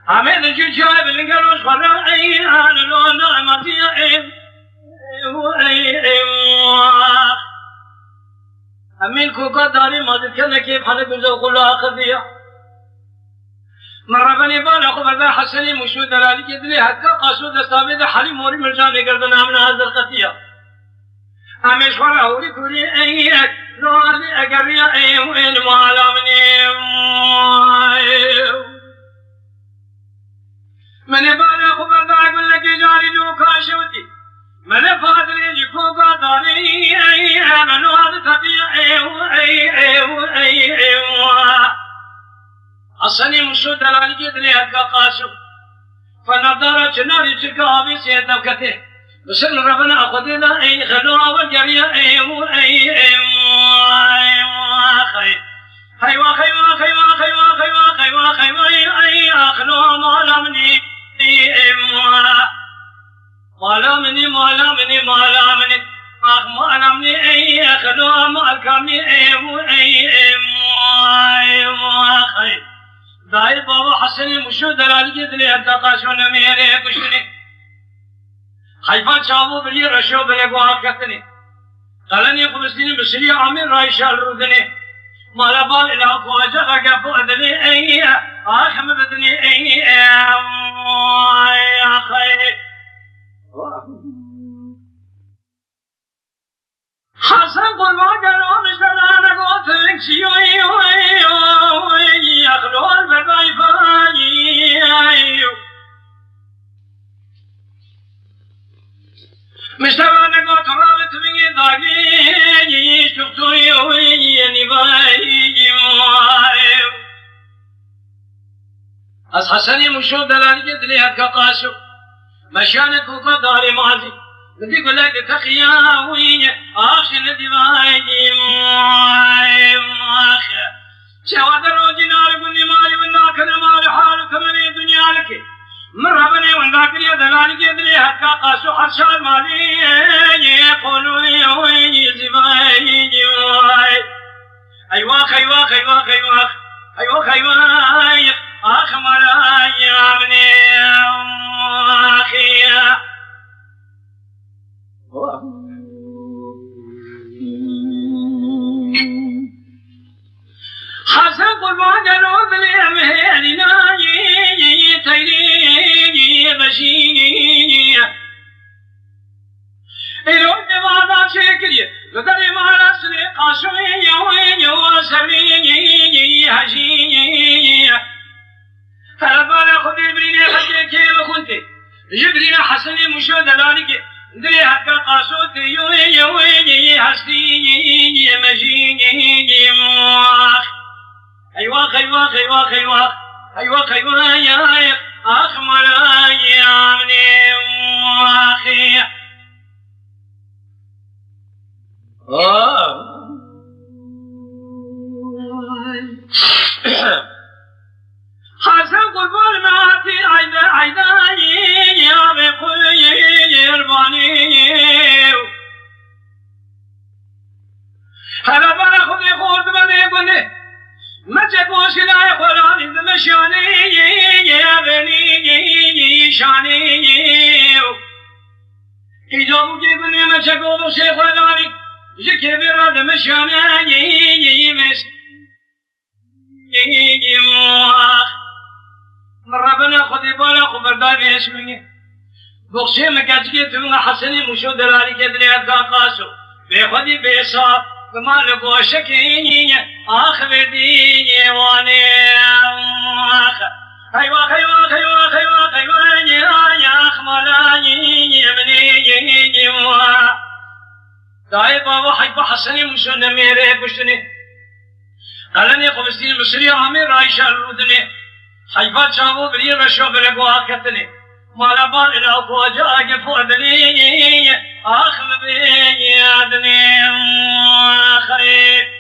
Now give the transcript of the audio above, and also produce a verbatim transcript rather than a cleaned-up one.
Amê di cû çiyayê bi linge roj xwe re, ey, an lo na ematiya, ey, ey, ey, ey. Emîn koka darê ma dikene kêf hene guzo xwe lo axiviya. Min rebenê bala xwe berda Hesenê Mûşû delalikê dilê hetka qaso desta vê de Helî Morî Mircanê girdin amine hazir qetiya. Em ê ji xwe re hûrî kûrî ey ek, lo erdê egeriya ey û ê li mala min ê. Min ê bala xwe berda gulekê carî li û kaşewtî. Min ê fadilê ji koka darê ey, em lo erdê tepiya ey û ey, ey û ey, ey û. Hesenê Mûşû delalikê dilê hetka qaso. Fenerdara çinarî çirka avê sê dewketê. Bi ser li revina Xwedê de ey xelo awe geriya ey û ey ey ey ey. Heywa, heywa, heywa, heywa, heywa, heywa, heywa, ey, ey, axilo mala min ê, ey, ey, mala min ê, mala min ê, mala min ê. Ax mala min ê, ey, axilo malka min ê, ey, ey, ey, ey. Dayê bava Hesenê Mûşû delalikê dilê hetka qaşo nemêrê kuştinê. Heyfa çavo birî reşo bile guha ketinê. Qelenê xwe bistînî misirî amê rayşa li rûdinê. Mala bal ila xwaca vegefo edinê ey, ax min bidinê ey, ey, ax ey. Hesen qurban gelo mişterane gotin çiyoy, oy, oy, yaxlol bedayfay. Mişterane gotin ravit min dagî, şuxtoy, oy, nîvay. Ez Hesenê Mûşû delalikê dilê hetka qaşo. Meşane koka darê mazî. Min dî gulek li teqiya wî. Ax ji li dîvayê dî. Ax. Çewa de rojî nari gundî malî win nakene malî hal û temenê dinya liki. Min rebenê win dakiriye delalikê dilê hetka qaşo her şar malî. Qolû wî zîvayê dî. Eywax, eywax, eywax, eywax. Eywax, eywax. Ax malaya min ê. Ax ya. Hesen qurban gelo dilê em hêrîna yî, yî, teyrî, yî, beşî, yî. Îro dema da çêkiriye, li derê mala sinê qaşoyê yewê yewa serê hejî. Terebana Xwedê birînê hekê kê bi xwintê. Ji birîna Hesenê Mûşo delalikê, dilê hetka qaşo tê yewê yewê hestî mejî. Eywax, eywax, eywax, eywax. Eywax, eywax, ya, ya. Ax, mala, ya, ne, ax, ya. Ay. Hasan qurban me hatî ayda, ayda, ya, ve, qurbanî. Hele bana xwedê xort bene gune. Meçek o şilay xweranî dimeşanî, ye benî şanî. Îcabûkê gune meçek o boşê xweranî. Ji kêvê re dimeşane, ye, ye, ye, mes. Min rebena xwedê bala xwe berdayî vê eşmînê. Boxçê min keçikê tu min Hesenê Mûşo delalîkê dilê hetka qaso. Bê xwedî bê saf, bi mal û goşekê ax verdî wanê. Ax. Heywax, heywax, heywax, heywax, heywax, ax malayî min ê. Dayê bava heyfa Hesenê Mûşo nemêrê kuştinê. Qelenê xwe bistî Misirî amê rayşa rûdinê. Heyfa çavo birî reşo bile guha ketinê. Mala bal ila xwaca agir xwe dilê. Ax min bê dinê. Ax ê.